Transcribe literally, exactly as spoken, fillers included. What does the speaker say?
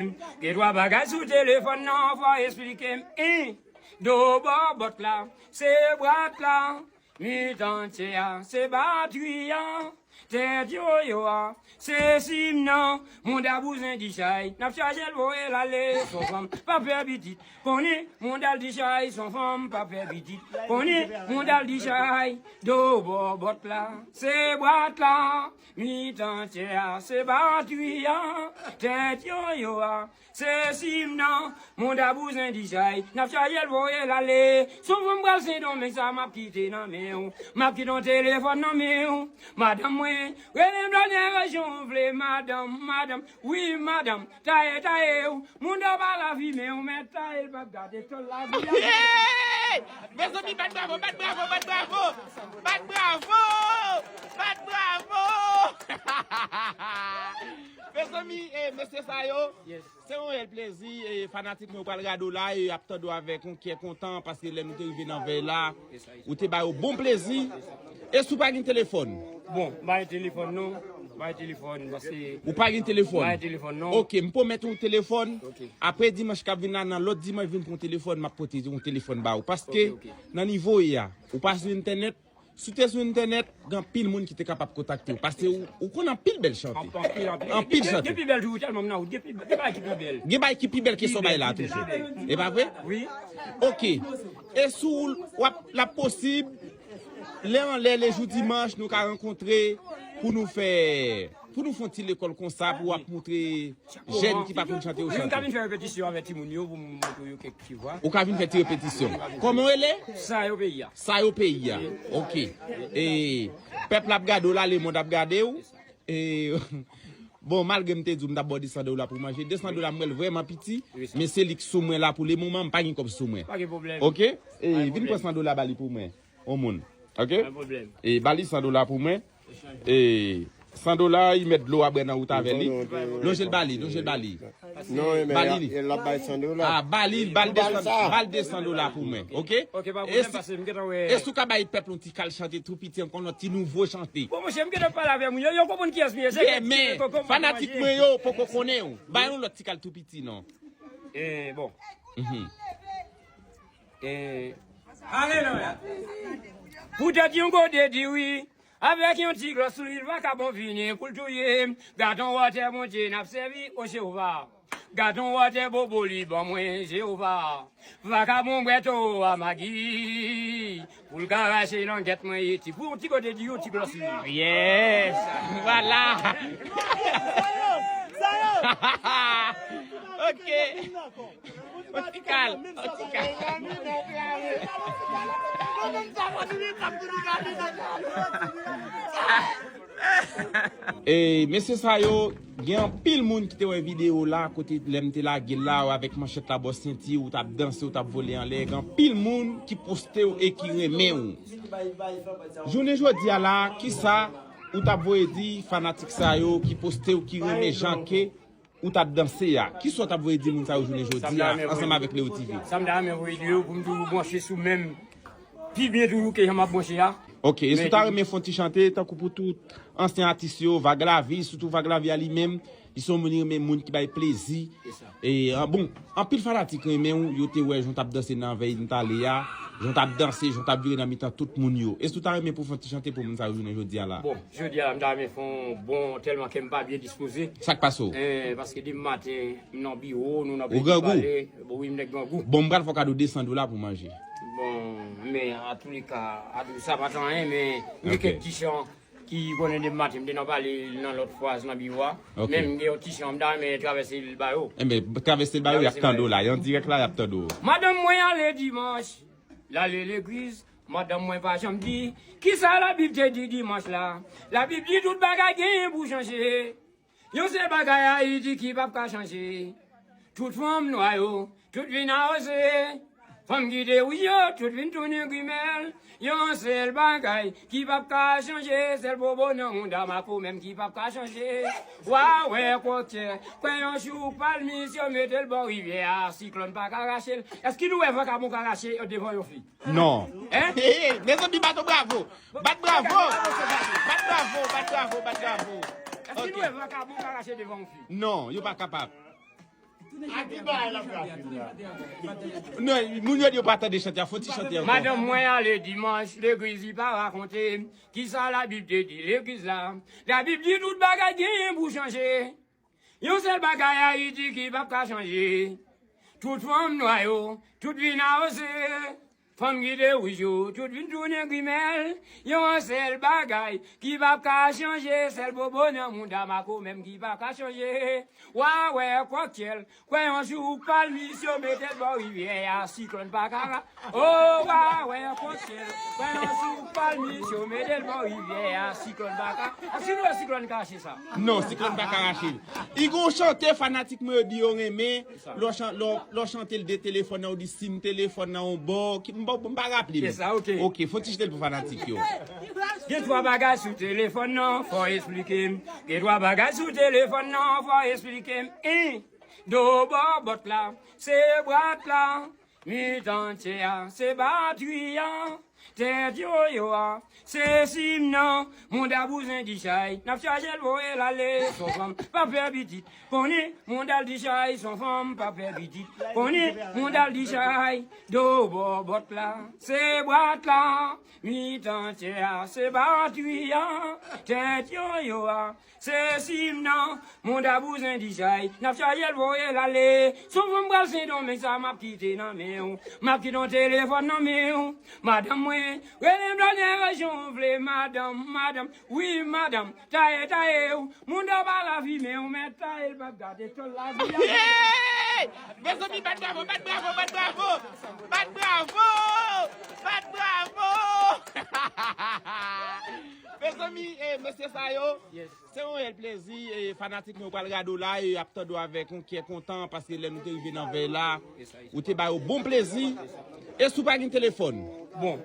Gen twa bagay sou telefòn nan, fò esplike m. En, do bò bòt la, se bwat la. Mitan tchè a, se batri a. Tèt yoyo a, se sim nan. Moun ta bouzen di chay, n ap chaje l voye l ale. Son fanm pa pè pitit, konnen moun ta l di chay. Son fanm pa pè pitit, konnen moun ta l di chay. Do bò bòt la, se bwat la. Mitan tchè a, se batri a. Tèt yoyo a, se sim nan. Moun ta bouzen di chay, n ap chaje l voye l ale. Son fanm pral Sendomeng sa, m ap kite nan men w. M ap kite yon telefòn nan men w. Madanm mwen, rele m lòt jan w vle, madanm, madanm, wi, madanm. Taye, taye w. Moun ta pa lafimen w, men taye l p ap gate tòl lavi a. Hey! Mezanmi, bat bravo, bat bravo, bat bravo! Bat bravo! Bat bravo! Mezanmi, eh, mesye sa yo, se yon reyèl plezi. E fanatik mwen yo pral gade w la, e y ap tande w avèk yon kè kontan, paske lè nou te rive nan vèy la, ou te ba yo bon plezi. E si w pa gen telefòn? Bon, m pa gen telefòn non. M pa gen telefòn, paske... Ou pa gen telefòn? M pa gen telefòn non. Ok, m pwomèt ou telefòn. Ok. Apre dimanch k ap vin la, nan lòt dimanch, vin pran telefòn, m ap pote yon telefòn ba ou. Paske, ok, ok, nan nivo w ye a, ou pa sou entènèt, si w te sou entènèt, gen anpil moun ki te kapab kontakte w. Paske ou, ou konn anpil bèl chante. Anpil, anpil. Anpil chante. Gen pi bèl toujou, tèlman m nan wout. Gen pi, gen bagay ki pi bèl. Gen bagay ki pi bèl ke sa w bay la toujou. E pa vre? Wi. Ok. E si w, w ap, l ap posib, lè anlè, lè jou dimanch, nou ka rankontre pou nou fè, pou nou fè yon ti lekòl konsa, pou w ap montre jèn ki pa konn chante yo chante. Wi, m ka vin fè repetisyon avèk timoun yo pou m montre yo kèk ti vwa. Ou ka vin fè ti repetisyon. Kòman w rele? Sa yo peyi a. Sa yo peyi a. Ok. E pèp la ap gade w la, lemonn ap gade w. E, bon, malgre m te di w m t ap ba w de san dola pou manje, de san dola m wè l vrèman piti, men se li k sou mwen la pou lemoman, m pa gen kòb sou mwen. Pa gen pwoblèm. Ok? E vin pran san dola ba li pou mwen. Yon moun. Ok? Pa gen pwoblèm. E ba li san dola pou mwen. E san dola, li mèt dlo a bwè nan wout avè li. Lonje l ba li, lonje l ba li. Non, men ba li, l ap bay san dola. Ah, ba li, ba l de san, ba l de san dola pou mwen, ok? Ok, pa pwoblèm, paske m gentan wè. E si w ka bay pèp la yon ti kal chante tou piti ankò, yon ti nouvo chante. Bon, monchè, m gentan pale avè moun yo, yo konprann kiyès m ye, se... Yeah, men fanatik mwen yo poko konnen w. Ba yo yon lòt ti kal tou piti non. Eh, bon. Mhm. Eh, alelouya. Poutèt yon gode diri, avèk yon ti glòs lwil, vakabon vini pou l touye m. Gad on wòtè Bondye n ap sèvi, o Jewova. Gad on wòtè bobo li ban mwen, Jewova. Vakabon bwè towo a magi, pou l ka rache langèt mwen, e ti, pou yon ti gode diri, yon ti glòs lwil. Yes! Vwala! Ok. Otikal, otikal. E mesye sa yo, gen anpil moun ki te wè videyo la, kote lè m te lage l la, avèk manchèt la bò senti, ou t ap danse, ou t ap vole anlè. Gen anpil moun ki poste w e ki renmen w. Jounen jodi a la, kisa ou t ap voye di fanatik sa yo ki poste w, ki renmen jan ke ou t ap danse a? Kisa w t ap voye di moun sa yo jounen jodi a, ansanm avèk Leo T V? Sa m ta renmen voye di yo, pou m toujou branche sou menm, pi byen toujou ke jan m ap branche a. Ok, e si w ta renmen fè yon ti chante, tankou pou tout ansyen atis yo, Vag Lavi, sitou Vag Lavi a li menm, li se yon moun, li renmen moun ki bay plezi. E, ah, bon, anpil fanatik renmen w, yo te wè jan w t ap danse nan vèy m t ale a, jan w t ap danse, jan w t ap vire nan mitan tout moun yo. E si w ta renmen pou fè yon ti chante pou moun sa yo jounen jodi a la? Bon, jodi a la, m ta renmen fè yon bon, tèlman kè m pa byen dispoze. Sa k pase w? Eh, paske depi maten, m nan biwo, nou nan pale. Ou grangou? Bon, wi, m nèk grangou. Bon, m pral fè w kado de san dola pou manje. Bon, men, atouleka, sa pa t anyen, men, m gen kèk ti chan ki konnen depi maten, m te nan pale nan lòt fraz nan biwo a. Ok. Men m gen yon ti chan, m ta renmen travèse l ba yo. Enben, travèse l ba yo, y ap tande w la. Y an dirèk la, y ap tande w. Madanm mwen ale dimanch, l ale legliz. Madanm mwen pa janm di, kisa Labib te di dimanch la? Labib di tout bagay genyen pou chanje. Yon sèl bagay Ayiti ki p ap ka chanje. Tout fanm nwa yo, tout vin awoze. Fanm ki te wouj yo, tout vin tounen grimèl. Yon sèl bagay ki p ap ka chanje, sèl bobo nan mouda Mako menm ki p ap ka chanje. Wa wè kòkyè, kwè yon jou palmis yo mete l bò rivyè a, siklòn pa ka rache l. Èske nou wè vakabon ka rache devan yon fi? Non. Hein? Hey, mezanmi, bat bravo. Bat bravo. Bat bravo, bat bravo, bat bravo. Èske nou wè vakabon ka rache devan yon fi? Non, yo pa kapab. A ki bagay l ap rache la? Non, moun yo di yo pa tande chante a, fò ti chante ankò. Madanm mwen ale dimanch legliz, li pa rakonte m kisa Labib te di legliz la. Labib di tout bagay genyen pou chanje. Yon sèl bagay Ayiti ki p ap ka chanje. Tout fanm nwa yo, tout vin A O C. Fanm ki te wouj yo, tout vin tounen grimèl. Yon sèl bagay ki p ap ka chanje, sèl bobo nan mouda Mako menm ki p ap ka chanje. Wa wè kòkyèl, kwè yon jou palmis yo mete l bò rivyè a, siklòn pa ka ra. O wa wè kòkyèl, kwè yon jou palmis yo mete l bò rivyè a, siklòn pa ka. A, si nou wè siklòn ka rache sa. Non, siklòn pa ka rache l. I gon chante fanatik mwen yo di yo renmen. Lè w chan-, lè w, lè w chante l de telefòn nan, ou di sim telefòn nan yon bò, ki, m pa, m pa raple m. Se sa, ok. Ok, fò ti chante l pou fanatik yo. Gen twa bagay sou telefòn nan, fò esplike m. Gen twa bagay sou telefòn nan, fò esplike m. En, do bò bòt la, se bwat la. Mitan tè a, se batri a. Tèt yoyo a, se sim nan. Mouda bouzen di chay, n ap chaje l voye l ale. Son fanm pa fè pitit, konnen mouda l di chay. Son fanm pa fè pitit, konnen mouda l di chay. Do bò bòt la, se bwat la. Mitan tè a, se batri a. Tèt yoyo a, se sim nan. Mouda bouzen di chay, n ap chaje l voye l ale. Son fanm pral Sendomeng sa, m ap kite nan men w. M ap kite yon telefòn nan men w. Madanm mwen, rele m nan rejyon w vle, madanm, madanm, wi, madanm, taye, taye w. Mouda pa lafimen w, men taye l p ap gate tòl lavi a. Hey! Mezanmi, bat bravo, bat bravo, bat bravo! Bat bravo! Bat bravo! Mezanmi, eh, mesye sa yo, se yon reyèl plezi, e fanatik nou pral gade w la, e ap tande w avèk yon kè kontan, paske lè nou te rive nan vèy la, ou te ba yo bon plezi, e si w pa gen telefòn. Bon.